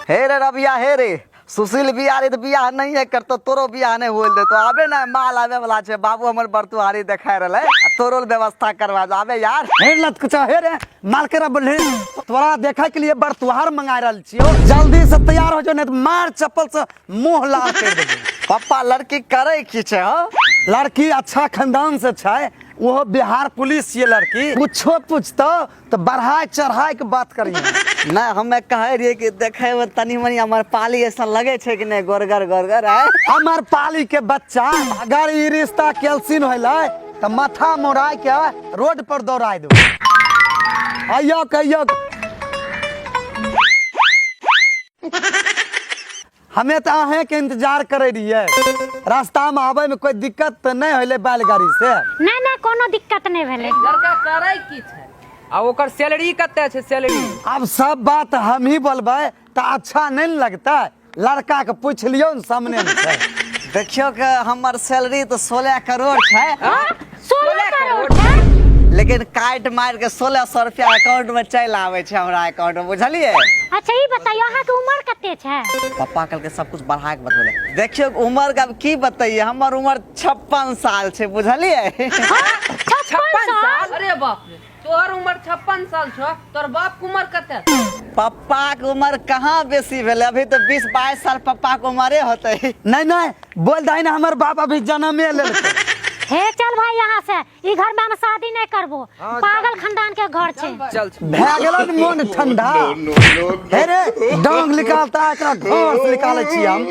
हे रे रबिया हे रे सुशील बियाह रे तऽ बियाह नहिए करतो तोरो बियाह नहि होल देतो आबे ने माल आबे वाला छै बाबू हमर बरतुहारी देखाय रहलै आ तोरो व्यवस्था करवा दे आबे यार। हे लत कुछ हे रे माल केरा बोले तोरा देखे के लिए बरतुहार मंगा रहल छियो, जल्दी से तैयार हो जो नहीं तो मार चप्पल से मुंह लाल कर देबो। पप्पा लड़की करे की छै? हो लड़की अच्छा खानदान से छै, ओहो बिहार पुलिस छियै लड़की, कुछो पूछतो तो बढ़ाई चढ़ाई के बात करिए। नहीं हमें कहे रहिए कि देखे में तनी मनी अमर पाली ऐसा लगे छे कि नहीं गोरगर गोरगर है। अमर पाली के बच्चा अगर ई रिश्ता कैलसिन होले तो माथा मोड़ाई के रोड पर दौड़ाई दो। आइयो कहियो हमें तो अहें के इंतजार करे रहिए, रास्ता में आवे में कोई दिक्कत तो नहीं होले बैलगाड़ी से? नहीं नहीं कोनो दिक्कत नहीं भेलै। लड़का करे की छै आ ओकर सैलरी कते छै? सैलरी अब सब बात हम ही बोलबै तो अच्छा नहीं लगता, लड़का के पूछ लियो न सामने में छै। देखियो के हमर सैलरी तो 16 करोड़ छै। 16 करोड़ छै? लेकिन काट मार के 1600 रुपया अकाउंट में चलि आवे छै हमरा अकाउंट में, बुझलिए? अच्छा ई बताइयो अहाँ के उम्र कते छै? पप्पा कल के सब कुछ बढ़ा के बतबले। देखियो उम्र के अब की बताइए, हमर उम्र 56 साल छै, बुझलिए? 56 साल? अरे बाप रे, तोहर उम्र 56 साल छौ, तोहर बाप के उम्र कते? पप्पा के उम्र कहाँ बेसी भेलै, अभी तो 20-22 साल पप्पा के उम्रे होतै। नहीं नहीं बोल दही ना, हमर बाप अभी जन्मे लेलकै। हे चल भाई यहाँ से, ई घर में हम शादी नहीं करबो, पागल खानदान के घर छै। चल भए गेलो ने मोन ठंडा। हे रे डांग निकालता एकरा घर से निकालै छी हम।